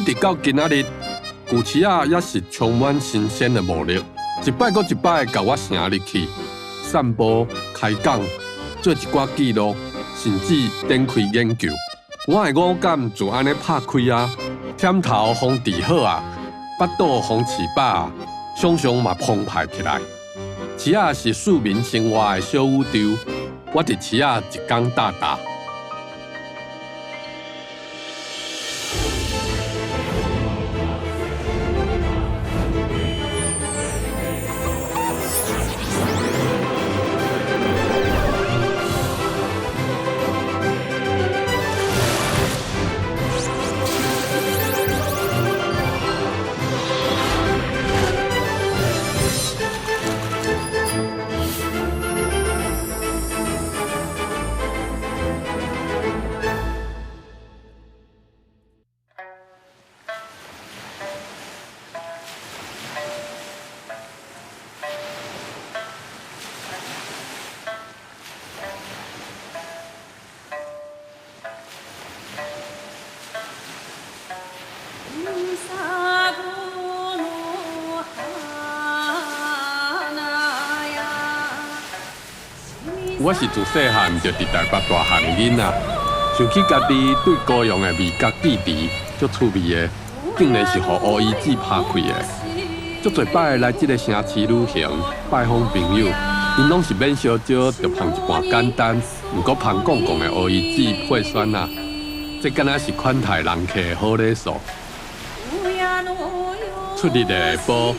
直到今仔日，舊市仔猶是充滿新鮮的魔力，一擺閣一擺共我城入去散步、開講、做一寡記錄，甚至展開研究。我的五感就按呢拍開啊，忝頭予治好啊，腹肚予飼飽啊，想像嘛澎湃起來。市仔是市民生活的小宇宙，我佇市仔一工搭搭。我是自細漢就佇台北大漢的囡仔，想起家己對高雄的味覺記憶，足趣味的，竟然是予烏魚子拍開的。足濟擺來這个城市旅行，拜訪朋友，𪜶攏是免燒焦就捧一盤簡單，毋過芳摃摃的烏魚子配蒜仔，這敢若是款待人客的好禮數。出日的下晡，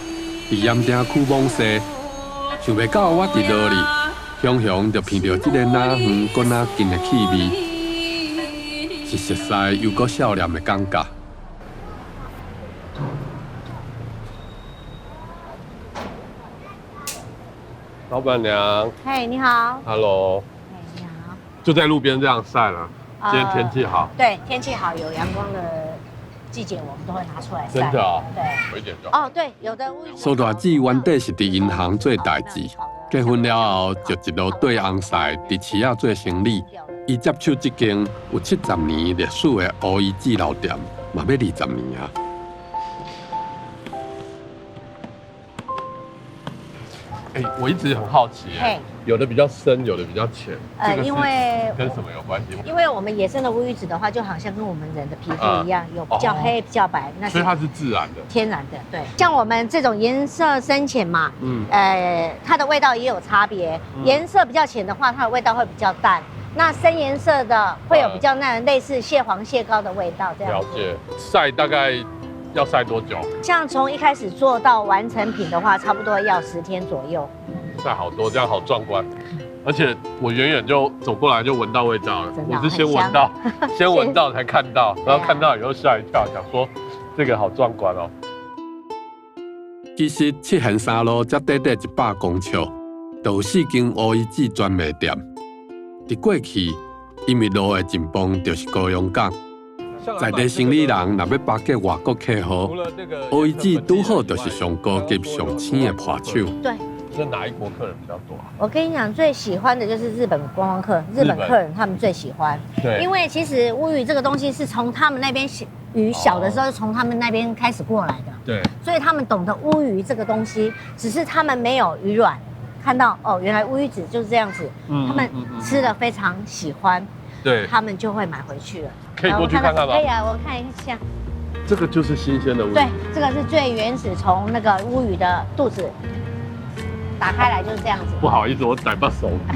佇鹽埕區罔西，想袂到我佇路里。雄雄就聞著這个哪遠閣哪近的氣味，是熟似又閣少年的感覺。老闆娘，嘿，你好，Hello，嘿，你好，就在路邊這樣曬了。今天天氣好，對，天氣好，有陽光的季節，我們都會拿出來曬。真的啊？對，有一點就哦，對，有的。蘇大姊原底是佇銀行做代誌。結婚了後，就一路綴翁婿，佇市仔做生理。伊接手這間有70年歷史的烏魚子老店，嘛欲20年啊。欸，我一直很好奇，有的比較深，有的比較淺。因為跟什麼有關係？因為我們野生的烏魚子的話，就好像跟我們人的皮膚一樣，有比較黑、比較白。那所以它是自然的。天然的，對。像我們這種顏色深淺嘛，它的味道也有差別。顏色比較淺的話，它的味道會比較淡。那深顏色的會有比較那類似蟹黃蟹膏的味道，這樣。了解。曬大概要曬多久？像從一開始做到完成品的話，差不多要10天左右。曬好多，這樣好壯觀，而且我遠遠就走過來就聞到味道了。我是先聞到，先聞到才看到，然後看到以後嚇一跳，想說這個好壯觀哦。其實七賢三路才短短100公尺，就有4間烏魚子專賣店。佇過去，因為路的前方就是高雄港。在地生理人若欲巴結外國客戶，烏魚子拄好就是上高級、上鮮的伴手。對。是哪一國客人比較多啊？我跟你講，最喜歡的就是日本觀光客，日本客人他們最喜歡。對，因為其實烏魚這個東西是從他們那邊魚小的時候從他們那邊開始過來的。對。所以他們懂得烏魚這個東西，只是他們沒有魚卵，看到哦，原來烏魚子就是這樣子，他們吃了非常喜歡，對，他們就會買回去了。可以過去看看嗎？可以啊，我看一下。這個就是新鮮的烏魚。對，這個是最原始，從那個烏魚的肚子。打開來就是這樣子。不好意思，我逮不手，不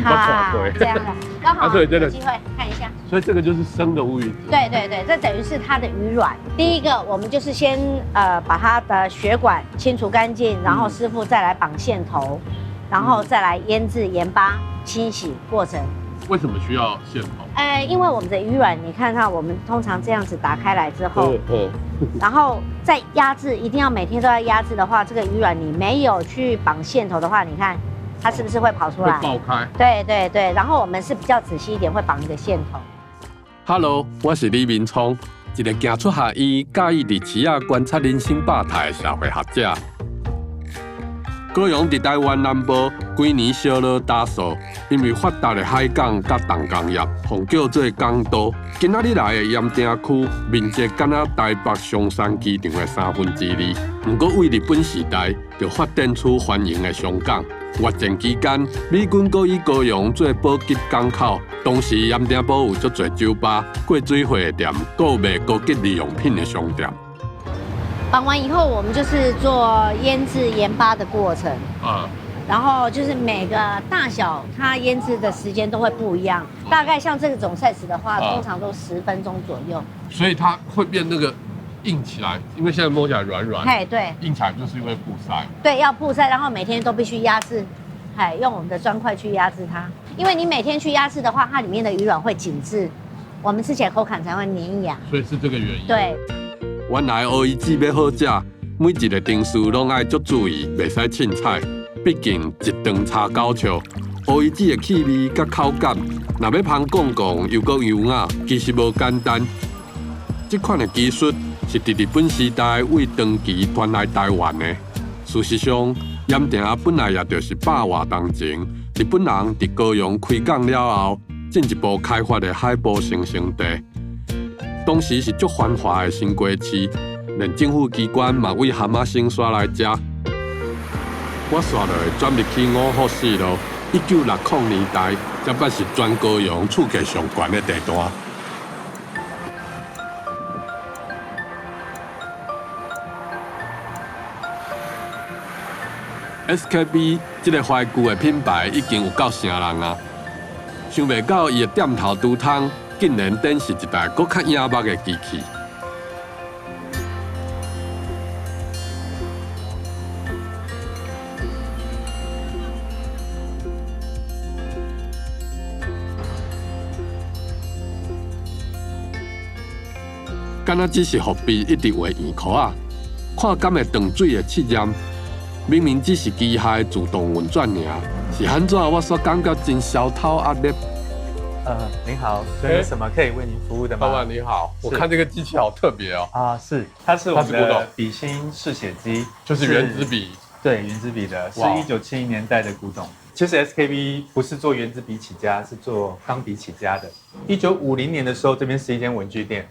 對，這樣的，剛好有機會看一下。所以這個就是生的烏魚子。對對對，這等於是它的魚卵。第一個，我們就是先把它的血管清除乾淨，然後師傅再來綁線頭，然後再來醃製鹽巴清洗過程。為什麼需要線頭？因為我們的魚卵，你看看，我們通常這樣子打開來之後，然後再壓製，一定要每天都要壓製的話，這個魚卵你沒有去綁線頭的話，你看它是不是會跑出來？會爆開。對對對，然後我們是比較仔細一點，會綁一個線頭。 Hello，我是李明聰，一個行出學院、佮意佇市仔觀察人生百態的社會學者。高雄佇台灣南部，幾年燒落焦燥，因為發達的海港佮重工業，予叫做港都。今仔日來的鹽埕區面積敢若台北松山機場的2/3。毋過對日本時代就發展出繁榮的商港。越戰期間，美軍閣以高雄做補給港口。當時鹽埕埔有足濟酒吧、過水貨的店，閣有賣高級日用品的商店。綁完以後，我們就是做醃製鹽巴的過程。然後就是每個大小，它醃製的時間都會不一樣。大概像這種 size 的話，通常都10分鐘左右。所以它會變那個硬起來，因為現在摸起來軟軟。嘿，對。硬起來就是因為曝曬。對，要曝曬，然後每天都必須壓製，哎，用我們的磚塊去壓製它。因為你每天去壓製的話，它裡面的魚卵會緊緻，我們吃起來口感才會黏牙。所以是這個原因。對。原來烏魚子欲好食，每一个程序攏愛足注意，袂使凊彩。畢竟一頓差九尺，烏魚子的氣味佮口感，若欲芳講講又閣優雅，其實無簡單。這款的技術是佇日本時代對長崎傳來台灣的。事實上，鹽埕本來也就是百外冬前，日本人佇高雄開港了後，進一步開發的海埔新生地。當時是足繁華的新街市，連政府機關嘛對蚶仔先徙來遮。我紲落會轉入去五福四路，1960年代，這擺是全高雄厝價上懸的地段。SKB 這个懷舊的品牌已經有夠成人啊！想袂到伊的店頭櫥窗，竟然展示一台閣較影目的機器。敢若只是伏筆一直畫圓箍仔，看敢會斷水的試驗，明明只是機械自動運轉爾，是按怎我煞感覺真痟頭壓力。您好，請問有什麼可以為您服務的嗎？老闆你好，我看這個機器好特別哦。啊，是，它是我們的筆芯試寫機，就是原子筆。對，原子筆的，是1970年代的古董。其實 SKB 不是做原子筆起家，是做鋼筆起家的。1950年的時候，這邊是一間文具店。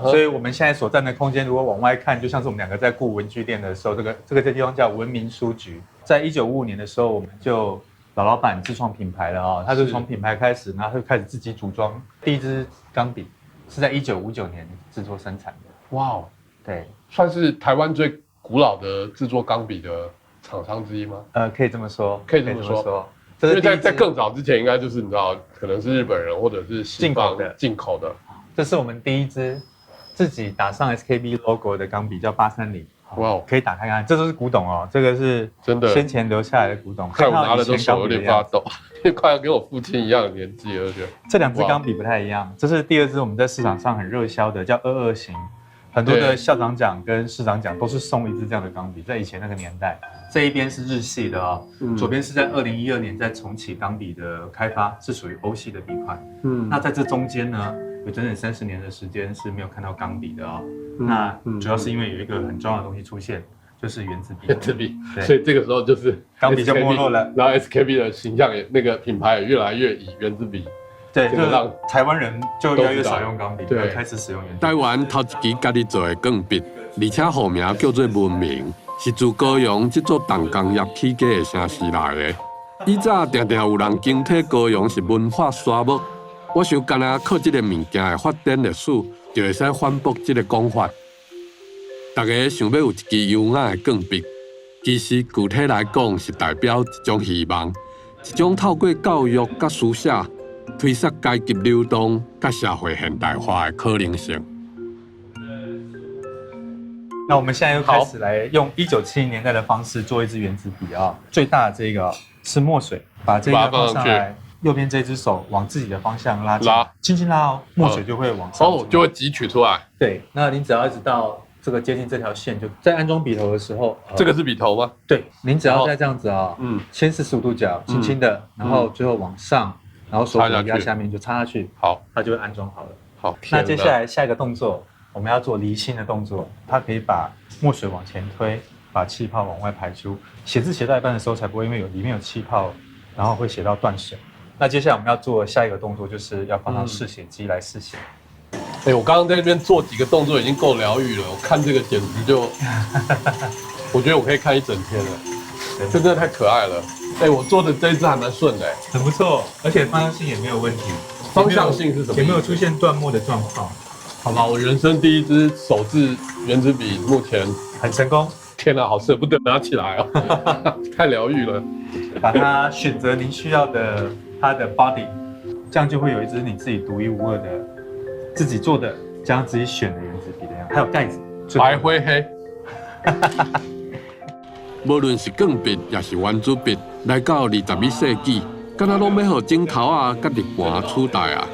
所以我們現在所佔的空間，如果往外看，就像是我們兩個在顧文具店的時候，這個地方叫文明書局。在1955年的時候，我們就老老闆自創品牌了哦，他就從品牌開始，然後就開始自己組裝第一支鋼筆，是在1959年製作生產的。哇哦，對，算是台灣最古老的製作鋼筆的廠商之一嗎？可以這麼說，可以這麼說。因為在更早之前，應該就是你知道，可能是日本人或者是進口的進口的。這是我們第一支自己打上 SKB logo 的鋼筆，叫830。哇，可以打開看，這都是古董哦，這個是真的先前留下來的古董。看我拿的都手有點發抖，快要跟我父親一樣的年紀了。這兩支鋼筆不太一樣，這是第二支我們在市場上很熱銷的，叫22型，很多的校長獎跟市長獎都是送一支這樣的鋼筆，在以前那個年代。這一邊是日系的哦，左邊是在2012年在重啟鋼筆的開發，是屬於歐系的筆款。那在這中間呢，有整整30年的時間是沒有看到鋼筆的哦。那主要是因為有一個很重要的東西出現，就是原子筆。原子筆，所以這個時候就是鋼筆就沒落了，然後 SKB 的形象也那個品牌也越來越以原子筆。對，就讓台灣人就越來越少用鋼筆，對，開始使用原子筆。台灣頭一支家己做的鋼筆，而且號名叫做文明，是自高雄這座重工業起家的城市來的。以早常常有人驚提高雄是文化沙漠，我想干焦靠這个物件的發展歷史，就會使反駁這个講法。大家想欲有一支優雅的鋼筆，其實具體來講是代表一種希望，一種透過教育佮書寫推捒階級流動佮社會現代化的可能性。那我們現在又開始來用1970年代的方式做一支原子筆啊，最大的這個是墨水，把這個放上來，右邊這隻手往自己的方向拉，拉，輕輕拉哦，墨水就會往上，哦，就會汲取出來。對，那您只要一直到這個接近這條線，就在安裝筆頭的時候，這個是筆頭嗎？對，您只要再這樣子啊，先45度角，輕輕的，然後最後往上，然後手指壓下面就插下去，好，它就會安裝好了。好，那接下來下一個動作。我們要做離心的動作，它可以把墨水往前推，把气泡往外排出。写字写到一半的时候，才不会因为有里面有气泡，然后会写到断水。那接下来我们要做下一个动作，就是要放上试写机来试写。哎，我刚刚在那边做几个动作已经够疗愈了，我看这个简直就，我觉得我可以看一整天了，这真的太可爱了。哎，我做的这一支还蛮顺的，很不错，而且方向性也没有问题。方向性是什么？也没有出现断墨的状况。好吧，我人生第一支手制原子笔，目前很成功。天哪，好舍不得拿起来哦，太疗愈了。把它选择您需要的它的 body，这样就会有一支你自己独一无二的、自己做的、将自己选的原子笔的样，还有盖子，白灰黑。无论是钢笔，抑是圆珠笔，来到21世纪，敢若攏欲予指头仔佮日盘取代啊！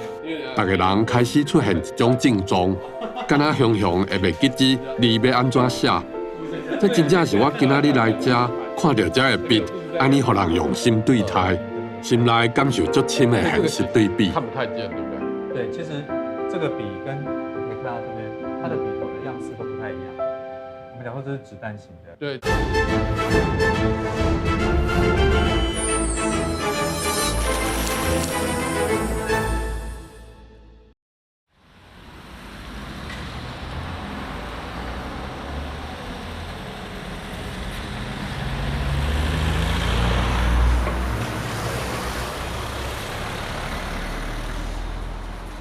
逐个人开始出现一种症状，敢若雄雄会袂记这字欲按怎写。这真正是我今仔日来遮看著遮的笔，按呢予人用心对待，心内感受足深的现实对比。看不太见，对不对？对，其实这个笔跟你可以看到这边，它的笔头的样式都不太一样。我们讲说这是子弹型的。对。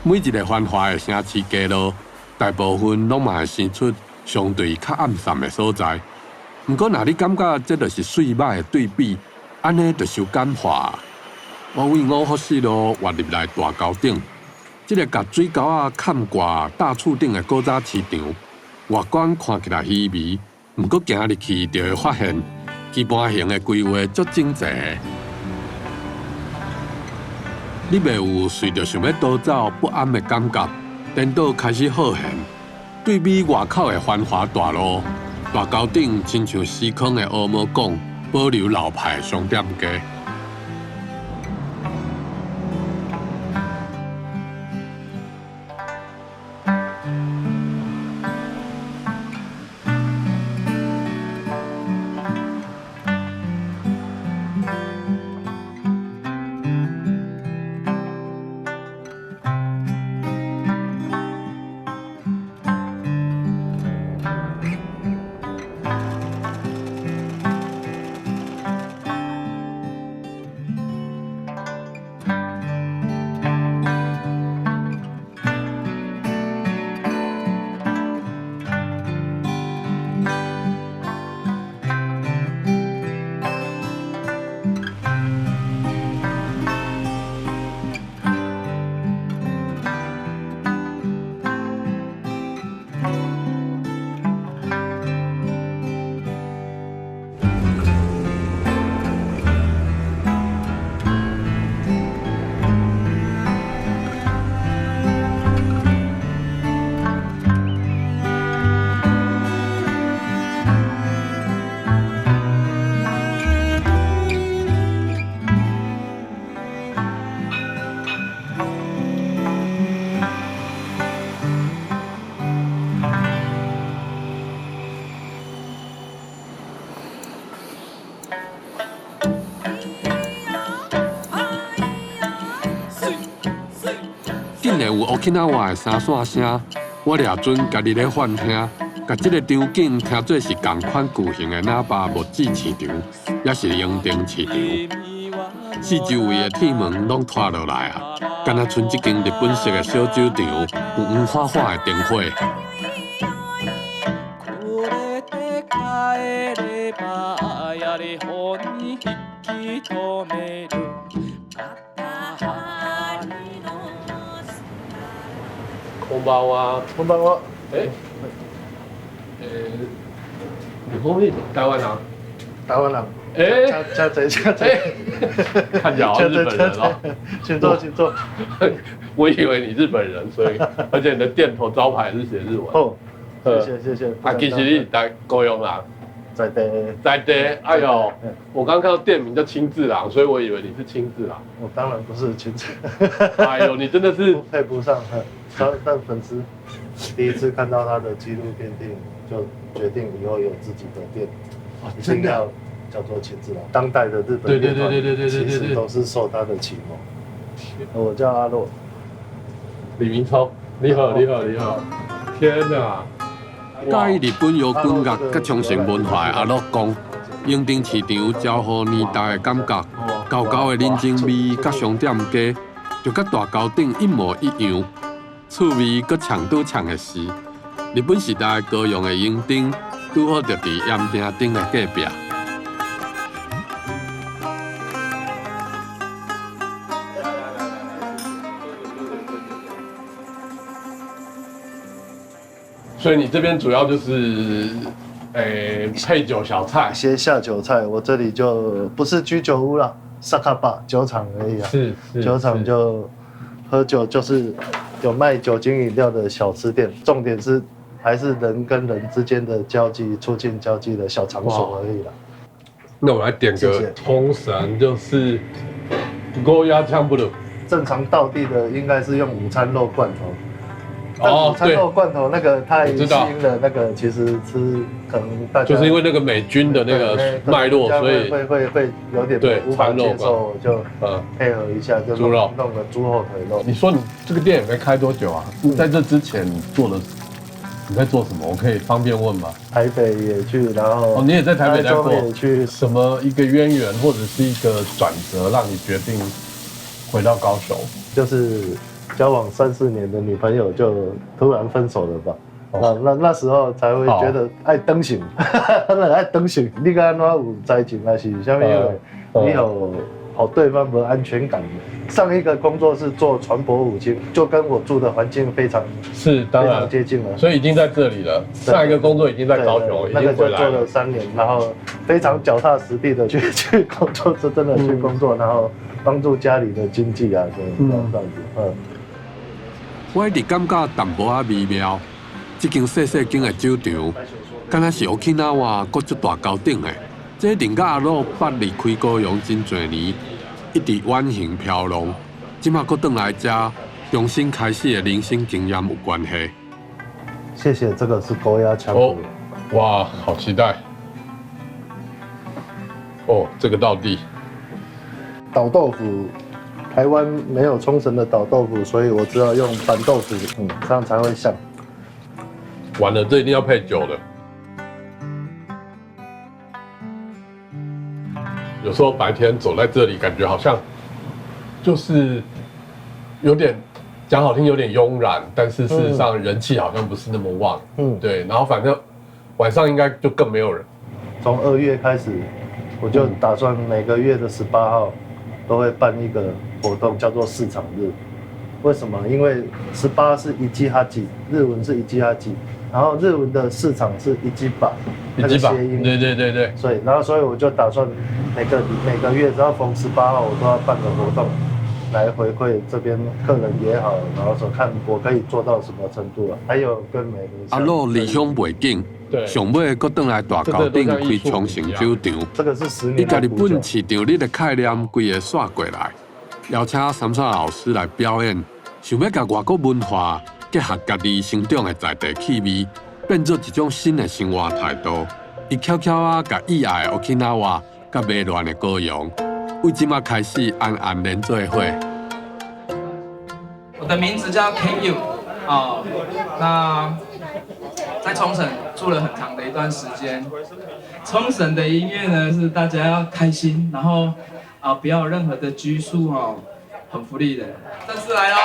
每一个繁华的城市街路，大部分攏嘛会生出相对较暗泝的所在。毋过，若你感觉这就是媠歹的对比，按呢就伤简化。我位五福四路跃入来大沟顶，这个共水沟仔崁挂大厝顶的古早市场，外观看起来稀微，毋过行入去就会发现，基盘型的规划足整齐。你袂有随著想欲逃走不安的感觉，颠倒开始好闲。对比外口的繁华大路，大沟顶亲像时空的乌毛港，保留老派商店街。竟然有 Okinawa 的三线声，我掠准家己咧幻听，共这个场景听做是仝款巨型的喇叭木质市场，抑是荣登市场。四周围的铁门拢拖落来啊，敢若賰这间日本式的小酒场有黄花花的灯火。こんばんは。こんばんは。哎，你后面台湾人？台湾人。哎，加贼加贼，看起来好像日本人哦。请坐，请坐。我以为你日本人，所以而且你的店头招牌是写日文。哦，谢谢谢谢。啊，其实你是高雄人。在地。在地，哎呦，我刚看到店名叫清治郎，所以我以为你是清治郎。我当然不是清治。哎呦，你真的是配不上，但粉丝第一次看到他的纪录片电影，就决定以后有自己的店。一定要叫做清治郎。当代的日本乐团其实都是受他的启蒙。我叫阿洛，李明聪，你好，你好，你好！天哪！佮意日本摇滚乐佮冲绳文化的阿洛讲，荣町市场昭和年代的感觉，厚厚的人情味佮商店街，就佮大沟顶一模一样。趣味阁呛拄呛的是，日本时代高雄的荣町，拄好就伫盐埕顶的隔壁。所以你这边主要就是，配酒小菜，一些下酒菜。我这里就不是居酒屋了，萨卡巴酒厂而已啊。酒厂就喝酒，就是有卖酒精饮料的小吃店。重点是还是人跟人之间的交际，促进交际的小场所而已啦。那我来点个冲绳，就是高压枪不鲁。正常道地的应该是用午餐肉罐头。哦，餐肉罐头那个太新的那个，其实吃可能大家就是因为那个美军的那个脉络，所以会有点无法接受，就配合一下，就猪肉弄个猪后腿肉。你说你这个店也没开多久啊？在这之前你做了你在做什么？我可以方便问吗？台北也去，然后哦，你也在台北待过，也去。什么一个渊源或者是一个转折，让你决定回到高雄？就是。交往3、4年的女朋友就突然分手了吧？那时候才会觉得爱转型，爱转型。你敢怎有才情还是啥物？因为你有好对方没安全感。上一个工作是做船舶五金，就跟我住的环境非常是当然非常接近了，所以已经在这里了。上一个工作已经在高雄，那个就做了3年，然后非常脚踏实地的去工作，是真的去工作，然后帮助家里的经济啊，这样子，嗯。我一直感觉淡薄仔微妙，这间细细间的酒场，敢若是 Okinawa 阁足大高顶的。这令甲阿鲁捌离开高雄真济年，一直远行飘浪，这马阁转来遮，重新开始的人生经验有关系。谢谢，这个是高压枪。哦，哇，好期待！哦，这个道地捣豆腐。台湾没有冲绳的捣豆腐，所以我只好用板豆腐，这样才会像。完了，这一定要配酒的。有时候白天走在这里，感觉好像就是有点讲好听，有点慵懒，但是事实上人气好像不是那么旺。嗯，对。然后反正晚上应该就更没有人。从2月开始，我就打算每个月的18号都会办一个活动，叫做市场日。为什么？因为18是一季哈吉，日文是一季哈吉，然后日文的市场是一季吧，那个谐音。对对对对。所以，然后所以我就打算每个月只要逢18号，我都要办个活动，来回馈这边客人也好，然后说看我可以做到什么程度啊。还有跟每个阿鲁离乡背井，上尾阁转来大沟顶开冲绳酒场。这个是10年。伊共日本市场日的概念规个煞过来，邀请三沙老师来表演，想欲共外国文化结合家己成长的在地气味，变做一种新的生活态度。伊悄悄仔共意爱的 Okinawa 佮迷乱的高雄，为这马开始暗暗连做伙。我的名字叫 Ken Yu，哦，那在冲绳住了很长的一段时间。冲绳的音乐呢，是大家要开心，然后啊不要有任何的拘束哦，很福利的。正式来喽！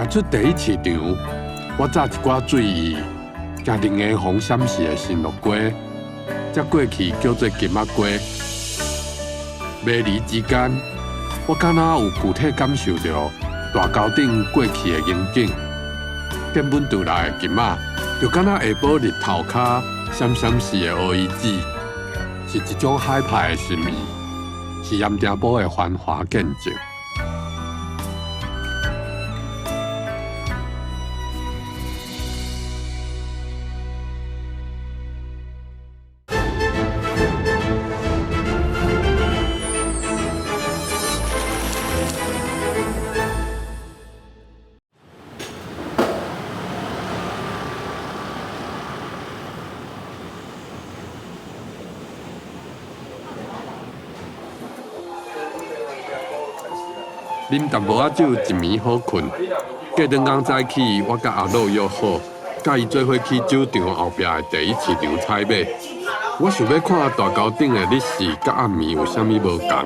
行出第一市场，我扎一寡水意，行林下红闪市的新乐街，才过去叫做金仔街。迷离之间，我敢若有具体感受到大沟顶过去的情景。店本厝内的金仔，就敢若下晡日头跤闪闪似的乌鱼子，是一种海派的心意，是盐埕埔的繁华见证。啉淡薄仔酒，一暝好睏。隔顿工早起，我佮阿鲁约好，佮伊做伙去酒场后壁的第一市场采买。我想欲看大沟顶的日时佮暗暝有啥物无仝，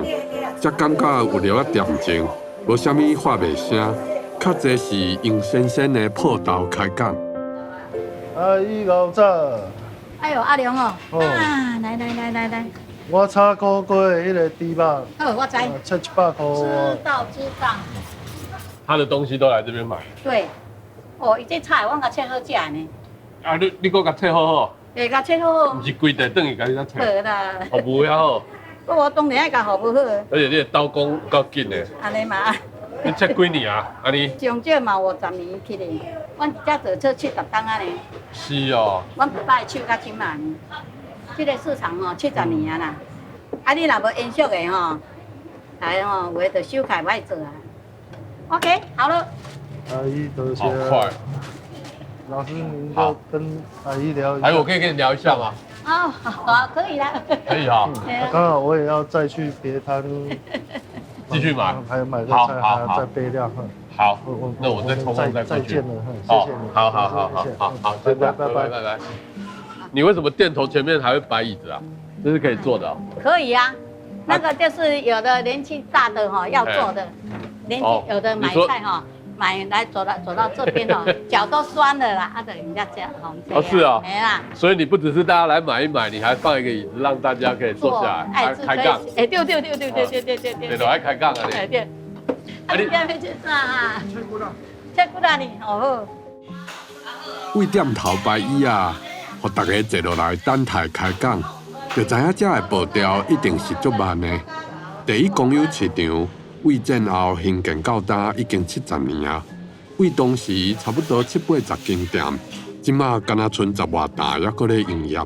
才感觉有了仔恬静，无啥物发袂声，较济是用新鲜的破豆开讲。阿姨老早。哎呦，阿良哦，啊，来来来来来。我炒苦瓜的彼个猪肉，好，我知。切100箍。知道知道。他的东西都来这边买。对，哦，伊这菜我共切好食呢。啊，你阁共切好好？会共切好好。毋是规块转去共你切。无啦。服务遐好。我当然爱共服务好。而且你的刀工够紧的。按呢嘛。你切几年啊？按呢？上少嘛有50年去咧，阮才做做70冬仔呢。是哦。阮爸爸的手到这马呢。这个市场吼70年啊啦，啊你若无延续的吼，来吼有的就收起来歹做啊。OK，好了。阿姨多谢。好快。老师，您就跟阿姨聊一下。哎，我可以跟你聊一下吗？哦，好，可以啦。可以哈。刚好我也要再去别摊继续买，还有买个菜，还要再备料。好，那我再匆匆再过去。再见了，谢谢你。好好好好好好，拜拜拜拜拜拜。你为什么店头前面还会摆椅子啊？这是可以坐的。可以啊，那个就是有的年纪大的哈要坐的，年纪有的买菜哈买来走到这边哦，脚都酸了啦，啊，等人家这样哦是啊，没啦。所以你不只是大家来买一买，你还放一个椅子让大家可以坐下来开杠。哎，对对对对对对对对对。对，爱开杠啊你。对。啊，你今日吃啥啊？切骨啦。切骨啦你，哦好。为店头摆椅啊。予大家坐落来等待开讲，就知影这个步调一定是足慢的。第一公有市场为战后兴建到今已经70年啊，为当时差不多70、80间店，这马敢若賰10外担犹阁咧营业。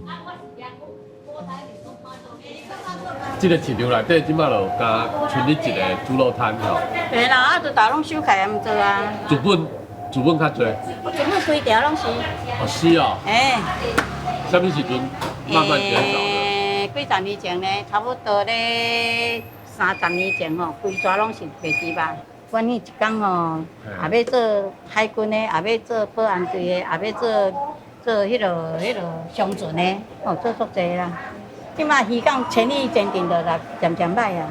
这个市场内底这马就敢剩你一个猪肉摊吼。对啦，啊，就大拢收起来毋做啊。资本较济。资本规条拢是。哦，是哦。哎。啥物时阵慢慢减少的？几十年前呢，差不多咧30年前吼，规蛇拢是卖猪肉。阮彼一工吼，也欲做海军的，也欲做保安队的，也欲做彼个商船的，哦，做足济啦。这马渔港千里前进就来渐渐歹啊。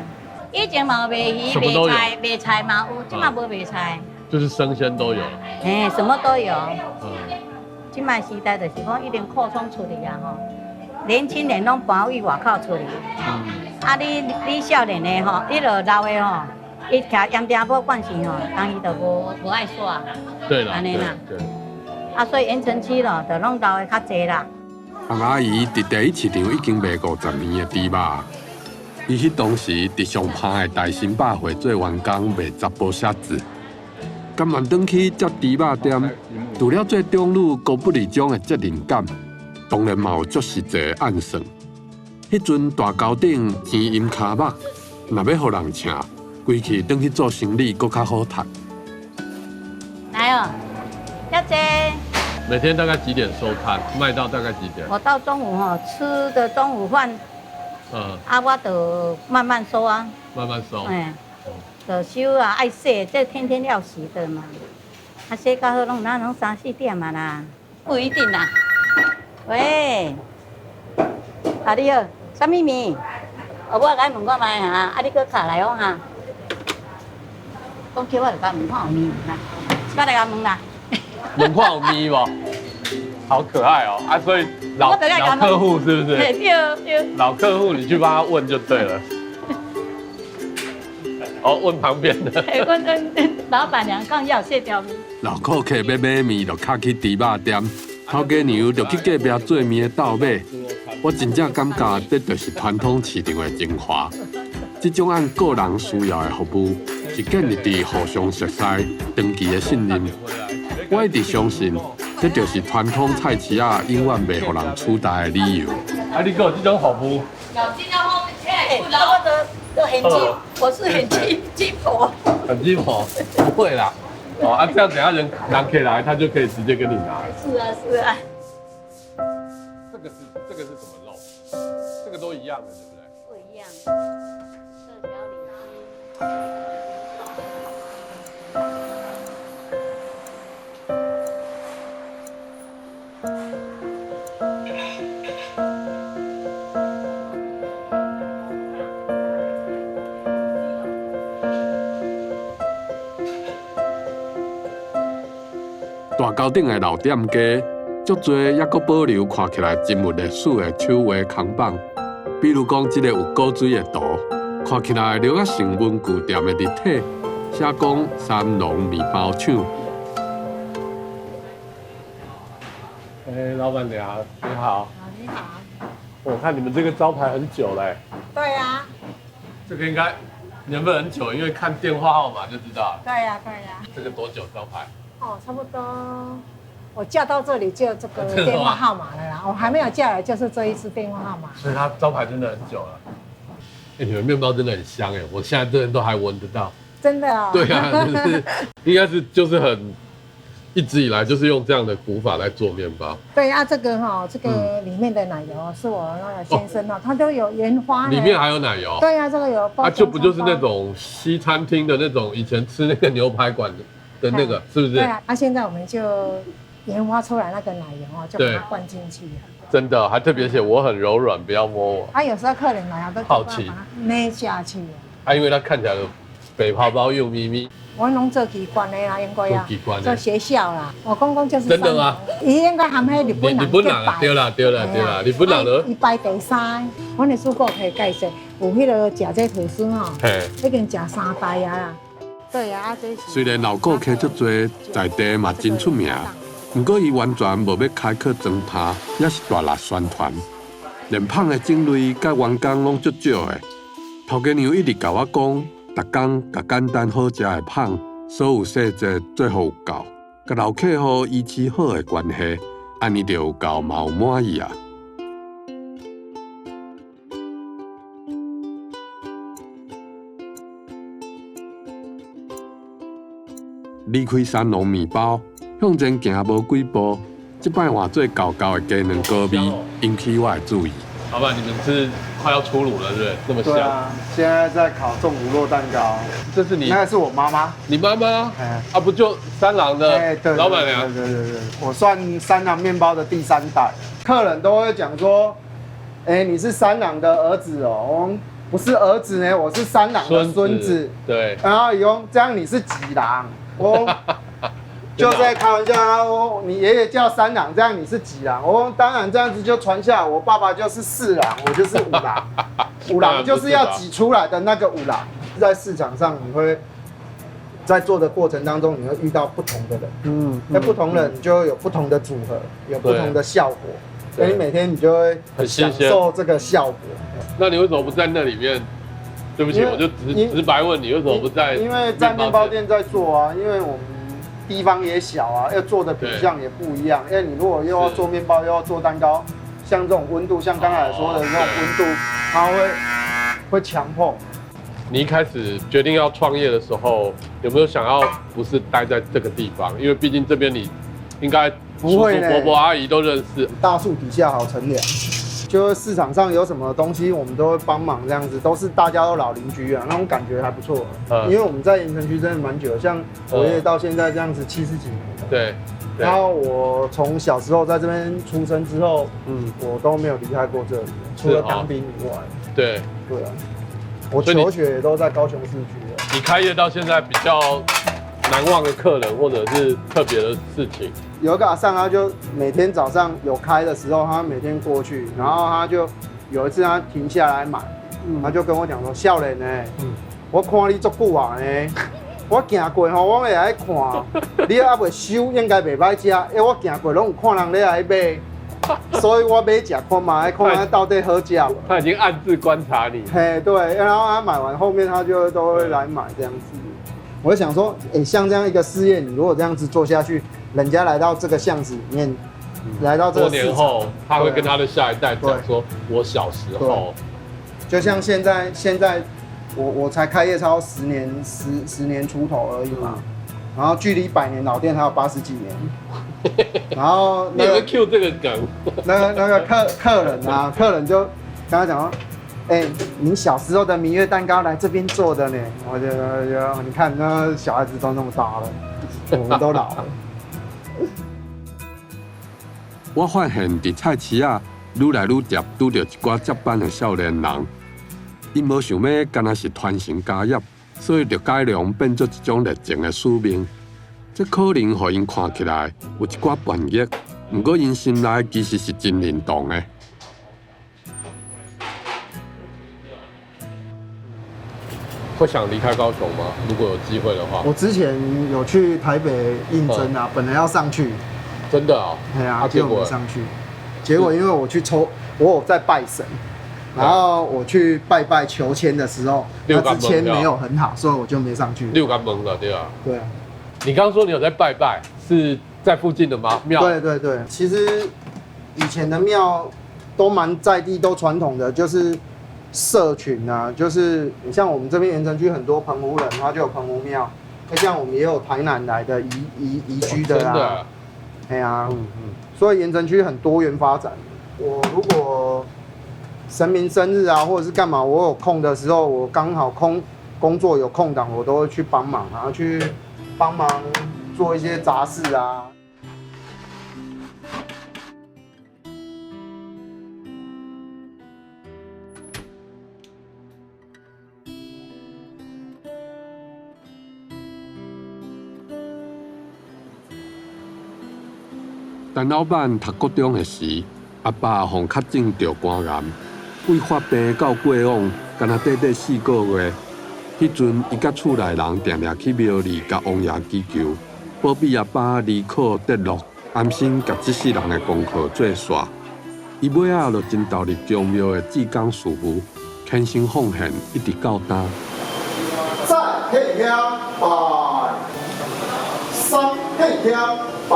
以前嘛有卖鱼、卖菜、卖菜嘛有，这马无卖菜。就是生鲜都有。嘿，什么都有。嗯。这摆时代就是讲一定扩充出去啊吼，年轻人拢搬去外口出去。嗯。啊你少年的吼，你若老的吼，伊徛盐埕埔惯势吼，当伊就无爱耍。对啦。按呢啦。对。啊，所以盐埕区咯，就拢老的较济啦。洪阿姨伫第一市场已经卖50年的猪肉，伊彼当时伫上拍的大新百货做员工卖杂报写字。甘愿转去接猪肉店，除了做长女高不离章的责任感，当然嘛有足实际的暗算。彼阵大沟顶钱阴跤目，若欲予人请，规气转去做生理，阁较好趁。来哦，小姐。每天大概几点收摊？卖到大概几点？我到中午吼，吃的中午饭，啊，我就慢慢收啊。慢慢收。哎。就收啊，爱洗，这天天要洗的嘛。啊，洗到好，拢哪拢3、4点啊啦，不一定啦。喂，啊你好，啥物面？哦，我来问看觅哈，啊你阁卡来哦哈。讲起我就甲问看有面啦。我來共問啦。問看有麵無？好可愛哦！啊，所以老客戶是不是？對對。老客戶，你去幫他問就對了。哦，問旁邊的。問問老闆娘講要蟹條麵。老顧客欲買麵，就較去豬肉店；頭家娘就去隔壁做麵的鬥買。我真正感覺這就是傳統市場的精華。這種按個人需要的服務，是建立佇互相熟似、長期的信任。我一直相信，這就是傳統菜市仔永遠袂予人取代的理由。啊，你閣有這種服務？都很雞，我是很雞雞婆。很雞婆，不會啦。哦啊，這樣等下人拿起來，他就可以直接跟你拿。是啊，是啊。這個是什麼肉？這個都一樣的，對不對？不一樣。大溝頂的老店家，足濟猶閣保留看起來真有歷史的手畫扛棒。比如講，這個有古錐的圖，看起來著仔像文具店的字體，寫講三郎麵包廠。欸，老闆娘你好。你好。我看你們這個招牌很久嘞。對啊。這個應該年份很久，因為看電話號碼就知道。對呀，對呀。這個多久招牌？哦，差不多，我嫁到這裡就這個電話號碼了啦。我還沒有嫁來，就是這一次電話號碼。所以它招牌真的很久了。欸，你們麵包真的很香哎，我現在這邊都還聞得到。真的哦。對啊，就是應該是就是很一直以來就是用這樣的古法來做麵包。對啊，這個哈，這個裡面的奶油是我那個先生哦，他都有研發。裡面還有奶油。對啊，這個有。啊，就不就是那種西餐廳的那種以前吃那個牛排館的。的那個是不是？對啊，那現在我們就研發出來那個奶油哦，就把它灌進去。真的，還特別寫我很柔軟，不要摸我。啊，有時候客人來啊，都好奇，捏下去。啊，因為它看起來白泡泡又咪咪。我攏做機關的啦，應該啊，做學校啦。我公公就是。真的嗎？伊應該含彼日本人。日本人啊，對啦對啦對啦，日本人咯。伊排第三，阮的主顧可以介紹，有彼個食這吐司吼，已經食三代啊啦。對啊，雖然老顧客足濟，在地嘛真出名，毋過伊完全無欲開課裝趴，也是大力宣傳。連麭的種類佮員工攏足少的。頭家娘一直共我講，逐工共簡單好食的麭，所有細節做予有夠，佮老客戶維持好的關係，按呢就有夠嘛有滿意啊。離開三郎麵包，向前行無幾步，這擺換做厚厚的雞卵糕味，引起我的注意。老闆，你們是快要出爐了，是不是？這麼香。對啊，現在在烤重乳酪蛋糕。這是你？那個是我媽媽。你媽媽？啊，不就三郎的老闆娘？對對對，我算三郎麵包的第三代。客人都會講說：“欸，你是三郎的兒子哦。”我不是兒子呢，我是三郎的孫子。對。然後伊講這樣你是幾郎？我就在開玩笑，他說你爺爺叫三郎，這樣你是幾郎？我說當然這樣子就傳下來，我爸爸就是四郎，我就是五郎。五郎就是要擠出來的那個五郎。在市場上，你會在做的過程當中，你會遇到不同的人，嗯，那不同人就會有不同的組合，有不同的效果，所以你每天你就會享受這個效果。那你為什麼不在那裡面？對不起，我就直白問你，為什麼不在？因為在麵包店在做啊，因為我們地方也小啊，要做的品項也不一樣。因為你如果又要做麵包，又要做蛋糕，像這種溫度，像剛才說的那種溫度，它會強迫。你一開始決定要創業的時候，有沒有想要不是待在這個地方？因為畢竟這邊你應該叔叔伯伯阿姨都認識。大樹底下好乘涼。就是市場上有什麼東西，我們都會幫忙，這樣子都是大家都老鄰居啊，那種感覺還不錯。因為我們在鹽埕區真的蠻久，像我爺爺到現在這樣子70幾年。對。然後我從小時候在這邊出生之後，我都沒有離開過這裡，除了當兵以外。對。對啊。我求學也都在高雄市區。你開業到現在比較难忘的客人或者是特别的事情？有一个阿桑，他就每天早上有开的时候，他每天过去，然后他就有一次他停下来买，他就跟我讲说：“少年呢，我看你足久啊呢，我行过吼，我会来看，你还未收，应该袂歹食。哎，我行过拢有看人咧来买，所以我买食看嘛，看看到底好食无。”他已经暗自观察你。嘿，对，然后他买完后面他就都会来买这样子。我想说，哎，像这样一个事业，你如果这样子做下去，人家来到这个巷子里面，来到这个多年后，他会跟他的下一代讲说：“我小时候。”就像现在，现在我才开业超十年，十年出头而已嘛，然后距离百年老店还有80几年。然后那个 cue 这个梗，那个客人啊，客人就跟他讲说：“哎，你小时候的明月蛋糕来这边做的呢。”我就就你看那小孩子都那么大了，我们都老了。我发现伫菜市仔愈来愈常拄著一寡接班的少年人，𪜶无想欲干焦是传承家业，所以就改良变做一种热情的使命。这可能予𪜶看起来有一寡叛逆，毋过𪜶心内其实是真认同的。会想离开高雄吗？如果有机会的话。我之前有去台北应征啊，本来要上去。真的啊？对啊，结果没上去。结果因为我去抽，我有在拜神，然后我去拜拜求签的时候，那支签没有很好，所以我就没上去。六竿蒙了，对吧？对啊。你刚刚说你有在拜拜，是在附近的吗？庙？对对对，其实以前的庙都蛮在地，都传统的，就是社群啊，就是你像我们这边盐埕区很多澎湖人，他就有澎湖庙。那像我们也有台南来的移居的啊，对啊，所以盐埕区很多元发展。我如果神明生日啊，或者是干嘛，我有空的时候，我刚好空工作有空档，我都会去帮忙啊，去帮忙做一些杂事啊。陈老板读国中的时，阿爸予确诊著肝癌，对发病到过往，干焦短短4个月。彼阵，伊佮厝内人定定去庙里共王爷祈求，保庇阿爸离苦得乐，安心共这世人的功课做煞。伊尾仔就真投入宫庙的志工事务，虔诚奉献，一直到今。再起拜，三起拜，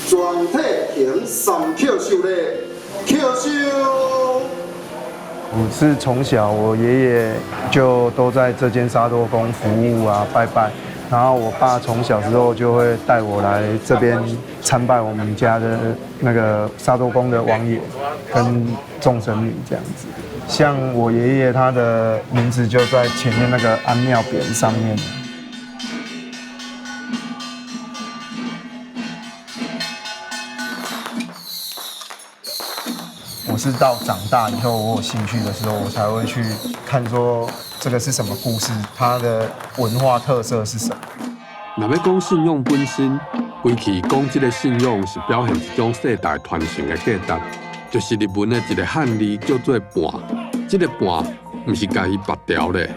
全体行三叩首礼，叩首。我是从小，我爷爷就都在这间沙多宫服务啊，拜拜。然后我爸从小时候就会带我来这边参拜我们家的那个沙多宫的王爷跟众神女这样子。像我爷爷他的名字就在前面那个安庙匾上面。我是到长大以后，我有兴趣的时候，我才会去看说这个是什么故事，它的文化特色是什么。若欲讲信仰本身，归去讲这个信仰是表现一种世代传承的价值，就是日文的一个汉字叫做伴。这个伴毋是共伊缚牢咧，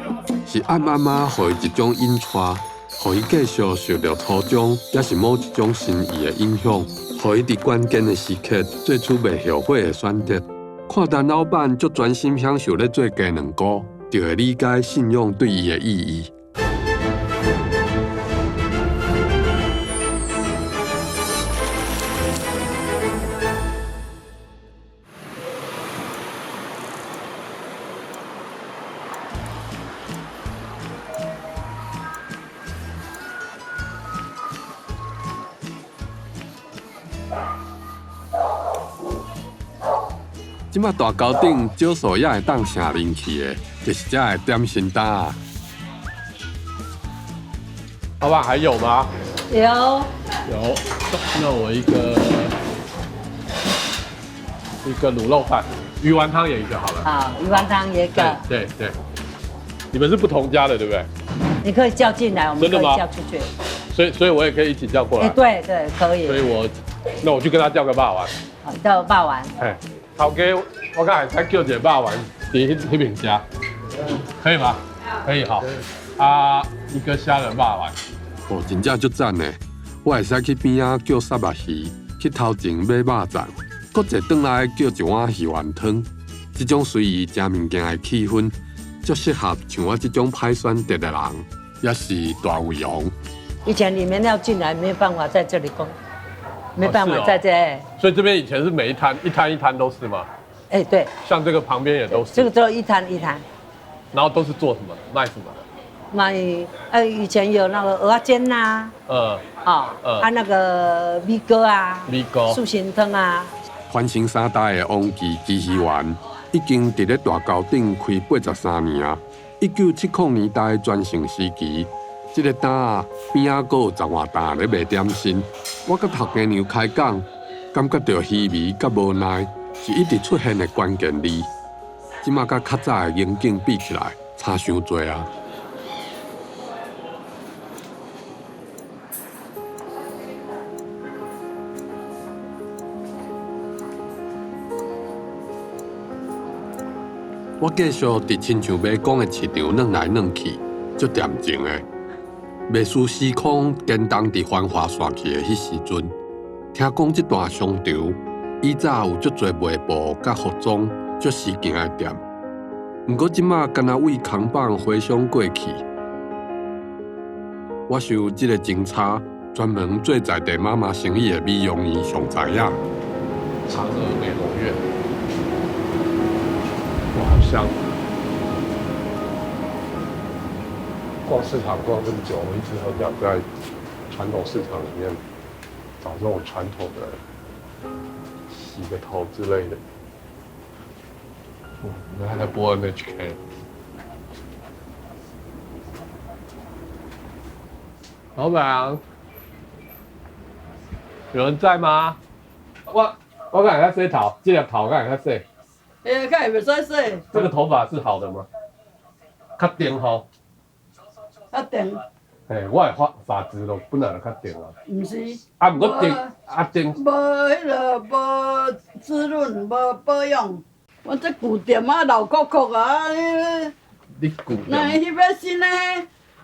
是暗暗仔予伊一种引带，予伊继续受著初衷，抑是某一种心意的影响，予伊伫关键的时刻做出袂后悔的选择。看陈老板足专心享受咧做鸡卵糕，就会理解信仰对伊的意义。这摆大沟顶少数也会当成人气的，就是遮的点心担仔。老板还有吗？有。有。那我一个卤肉饭，鱼丸汤也一个好了。好，鱼丸汤也一个。对对。你们是不同家的，对不对？你可以叫進來，我們可以叫出去。所以我也可以一起叫過來。對對，可以。所以我，那我去跟他叫個肉圓。好，叫肉圓。嘿，頭家，我剛才叫一個肉圓，佇彼邊食，可以嗎？可以，好。啊，一個蝦仁肉圓。哦，真正足讚的，我會使去邊仔叫虱目魚，去頭前買肉粽，閣坐轉來叫一碗魚丸湯。這種隨意食物件的氣氛，足適合像我這種歹選擇的人，也是大胃王。以前你們要進來，沒有辦法在這裡講，沒辦法在這。所以這邊以前是每一攤一攤一攤都是嗎？哎，對。像這個旁邊也都是。這個都一攤一攤。然後都是做什麼？賣什麼的？賣，以前有那個蚵仔煎吶，啊那個米糕啊，米糕、素心湯啊。傳承三代的王記雞魚丸，已經佇咧大溝頂開83年啊。1970年代全盛時期，這個檔仔邊仔閣有10外擔咧賣點心。我佮頭家娘開講，感覺著虛微佮無奈是一直出現的關鍵字。這馬佮較早的情景比起來，差傷濟啊！我繼續佇親像迷宮的市場轉來轉去，足恬靜的，袂輸時空顛動佇繁華散去的彼時陣。聽講這段商場以早有足濟賣布佮服裝足時行的店，毋過這馬敢若為扛棒回想過去。我想這個真差專門做在地媽媽生意的美容院上知影。嫦娥美容院。哇，好香！逛市場逛這麼久，我一直很想在傳統市場裡面找這種傳統的洗個頭之類的。哇，你還在播 NHK。老闆，有人在嗎？我敢給他洗頭，這個頭敢給他洗。哎，看會使洗。這個頭髮是好的嗎？較長吼。較長。嘿，我的髮髮質都本來就較長啊。毋是。啊，毋過長，啊長。無彼个，無滋潤，無保養。我這舊店啊，老酷酷啊，你舊店。那彼欲新的，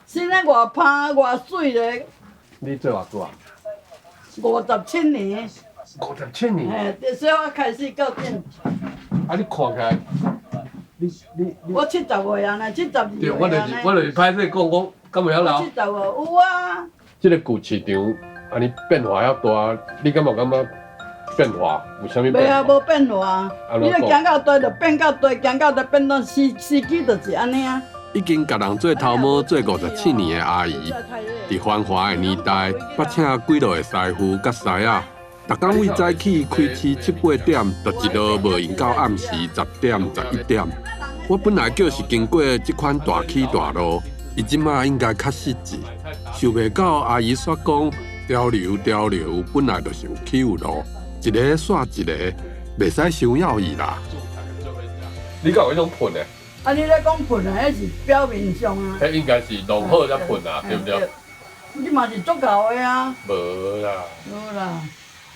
新的偌芳偌媠咧。你做偌久啊？57年。57年。嘿，自細漢開始到這。啊！你看起來，你。我70歲啊，呢72歲啊。對，我就是歹勢講，講敢會曉老。70歲有啊。這個舊市場，按呢變化遐大，你敢有感覺變化？有啥物變化？袂啊，無變化。你咧行到佗就變到佗，行到佗變到司司機就是按呢啊。已經共人做頭毛做57年的阿姨，佇繁華的年代，捌請幾落個師傅佮師仔。逐工為早起開市7、8點，就一路無閒到暗時10點、11點。我本來就是經過這款大起大落，伊這馬應該較實際。想袂到阿姨煞講，潮流潮流本來就是有起有落，一个煞一個，袂使傷要伊啦。你敢有彼種噴的？啊，你咧講噴的，彼是表面上啊。彼應該是弄好才噴啊，對不對？你嘛是足𠢕的啊。無啦。無啦。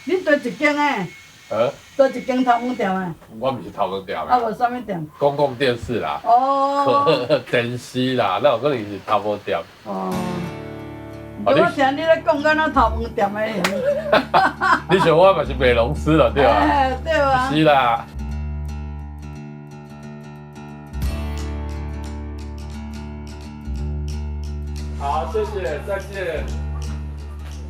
你佗一間的？呃？佗一間頭毛店的？我毋是頭毛店的。啊，無啥物店？公共電視啦。哦。電視啦，哪有可能是頭毛店？哦。我聽你咧講，敢若頭毛店的。你想我嘛是美容師了，對吧？欸，對啊。是啦。好，謝謝，再見。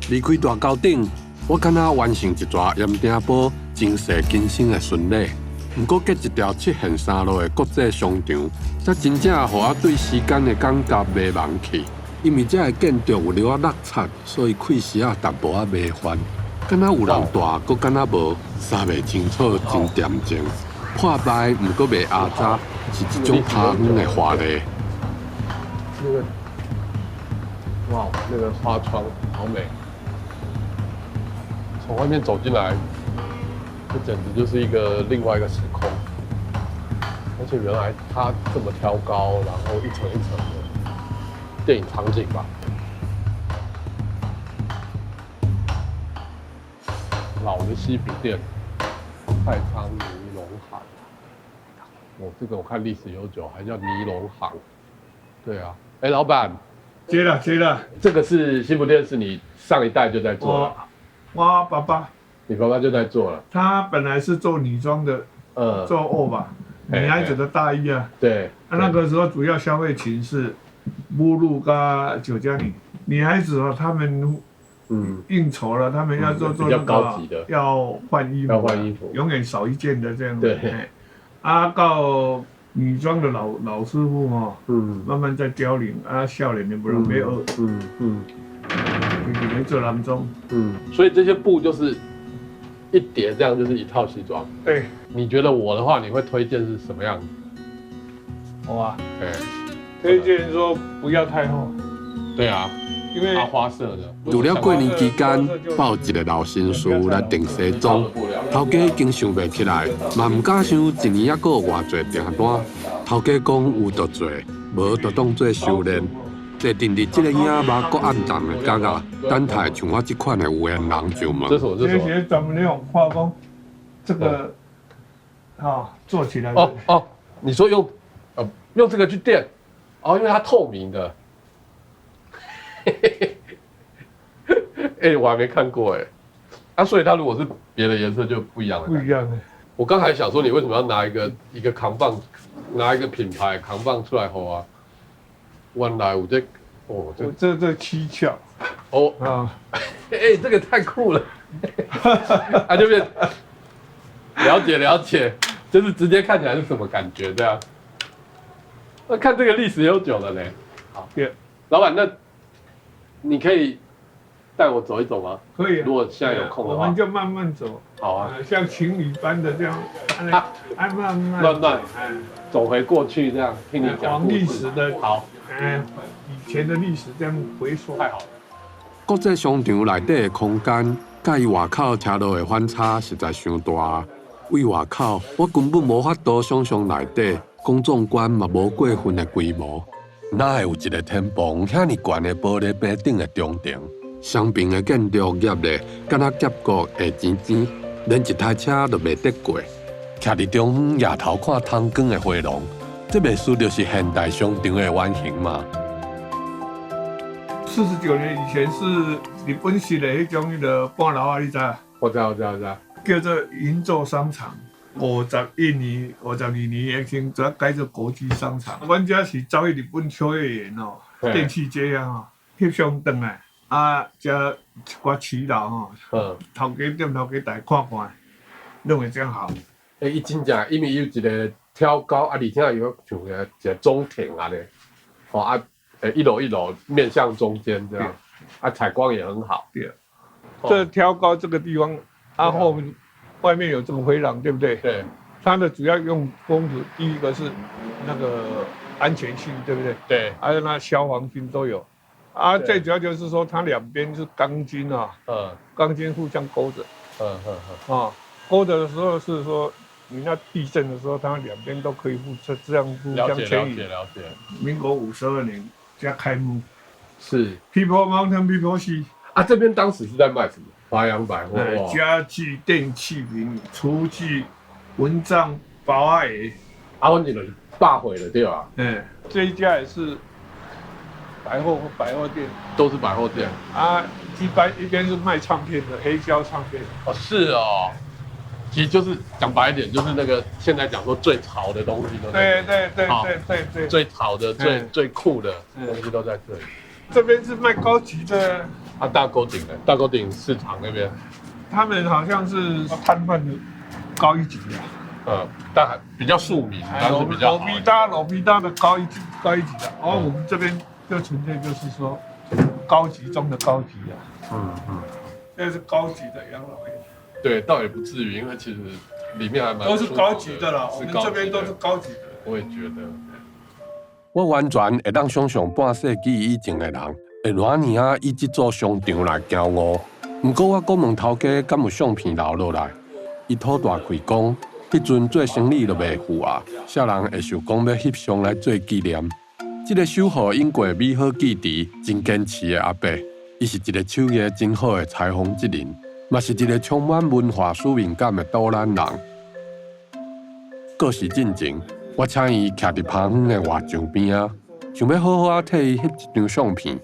離開大溝頂，我敢若完成一逝鹽埕埔前世今生的巡禮。毋過隔一條七線三路的國際商場，才真正予我對時間的感覺迷茫去。因為這个建築有留仔落漆，所以開時仔淡薄仔麻煩。敢若有人住，閣敢若無，三袂清楚，真恬靜。破敗毋過袂阿雜，是一種拍遠的華麗。那個，哇，那個花窗好美。從外面走進來，這簡直就是一個另外一個時空。而且原來它這麼挑高，然後一層一層的。电影场景吧。老的西服店，太仓尼龙行。哦，这个我看历史悠久，还叫尼龙行。对啊，哎，老板，接了接了，这个是西服店，是你上一代就在做了。我爸爸，你爸爸就在做了。他本来是做女装的，做欧巴，女孩子的大衣啊。对。那个时候主要消费群是母乳跟酒家女，女孩子啊，他们应酬了，他们要做做那个高级的，要换衣服，要换衣服，永远少一件的这样。对。啊，到女装的老师傅哦，慢慢在凋零啊，少年的不让没有，就是做男装，所以这些布就是一叠这样，就是一套西装。对，你觉得我的话，你会推荐是什么样子？我啊，对，推荐说不要太厚。对啊，因为花色的。除了过年期间，还有一个老绅士来订西装，头家已经想袂起来，嘛毋敢想一年犹阁有偌济订单。头家讲有就做，无就当做修炼。坐定伫这个影目阁暗淡的角仔，等待像我这款的有缘人上门。这是我这是咱们那种画工，这个啊做起来。哦哦，你说用用这个去垫，哦，因为它透明的。哎，我还没看过哎，啊，所以它如果是别的颜色就不一样了。不一样的。我刚才想说，你为什么要拿一个扛棒，拿一个品牌扛棒出来吼啊？原来我这，哦，这蹊跷。哦啊，哎，这个太酷了。啊，就变了解了解，就是直接看起来是什么感觉这样。那看这个历史悠久了嘞。好，老板，那你可以带我走一走吗？可以，如果现在有空的话，我们就慢慢走。好啊，像情侣般的这样，慢慢慢慢走回过去，这样听你讲历史的。好，以前的历史这样回溯。太好了。国际商场内底的空间，佮伊外口车路的反差实在伤大。为外口，我根本无法度想象内底公众馆嘛无过分的规模。哪会有一个天棚遐尔悬的玻璃平顶的中庭？双边的建筑业咧，敢若夹角下尖尖，连一台车都袂得过。徛伫中央抬头看通光的回廊，这袂输就是现代商场的原型吗？49年以前是日本式的彼种彼个半楼啊，你知？我知，我知，我知。叫做银座商场。51年、52年已经才改做国际商场。阮遮是走去日本秋叶原哦，电器街啊吼，翕相转来，啊，遮一寡耆老吼，头家店头家大看看，拢会真好。欸，伊真正，因为有一个挑高啊，而且有像个一个中庭啊咧，哦啊，一楼一楼面向中间这样，啊，采光也很好。对，这挑高这个地方，啊后面。外面有这个回廊，对不对？对。它的主要用工具，第一个是那个安全性，对不对？对。还有那消防性都有。啊，最主要就是说它两边是钢筋啊，钢筋互相勾着。啊，勾着的时候是说，你那地震的时候，它两边都可以互这这样互相牵引。了解了解。民国52年才开幕。是。People Mountain People Sea。啊，这边当时是在卖什么？华阳百货、家具、电器品、厨具、蚊帐、包仔鞋。啊，阮这就是百货了，对吧？嗯，这一家也是百货店，都是百货店。啊，一般一边是卖唱片的，黑胶唱片。哦，是哦，其实就是讲白一点，就是那个现在讲说最潮的东西都在。对对对对对对。最潮的、最酷的东西都在这里。这边是卖高级的。啊，大沟顶的大沟顶市场那边，他们好像是摊贩的高一级啊，但还比较庶民，但是比较老皮大老皮大的高一级高一级的，而我们这边就纯粹就是说高级中的高级啊，这是高级的养老院，对，倒也不至于，因为其实里面还蛮都是高级的啦，我们这边都是高级的，我也觉得，我完全会当想象半世纪以前的人。会偌尔仔以这组商场来骄傲，毋过我阁问头家敢有相片留落来，伊吐大气讲，彼阵做生理都袂赴啊，啥人会想讲欲翕相来做纪念？這个守護永過美好記憶、真堅持的阿伯，伊是一个手藝真好的裁縫職人，嘛是一个充滿文化使命感的斗南人。過時進前，我請伊徛佇旁園的畫牆邊仔，想欲好好仔替伊翕一張相片。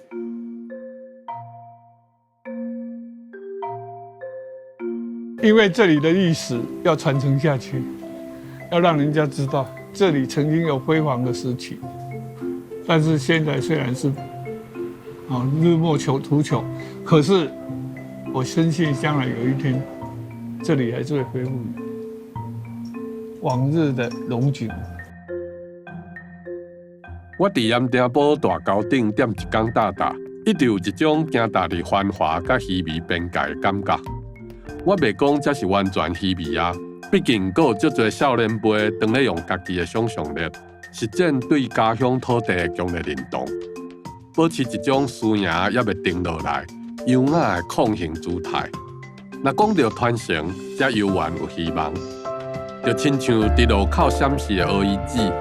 因為這裡的歷史要傳承下去，要讓人家知道這裡曾經有輝煌的時期。但是現在雖然是日沒窮途窮，可是我深信將來有一天，這裡還是會恢復往日的榮景。我佇鹽埕埔大溝頂踮一工搭搭，一直有一種行踏佇繁華佮虛靡邊界的感覺。我袂講這是完全虛靡啊，畢竟閣有足濟少年輩當咧用家己的想像力，實踐對家鄉土地的強烈認同，保持一種輸贏猶未定落來、優雅的抗衡姿態。若講著傳承，才猶原有希望。就親像佇路口閃爍的烏魚子，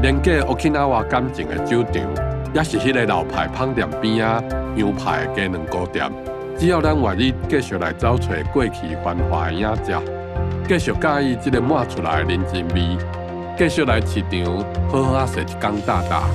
連結 Okinawa 感情的酒場，也是彼个老派麭店邊仔洋派的雞卵糕店。只要咱願意繼續來找揣過去繁華的影子，繼續佮意這个抹出來的人情味，繼續來市場好好仔踅一工搭搭，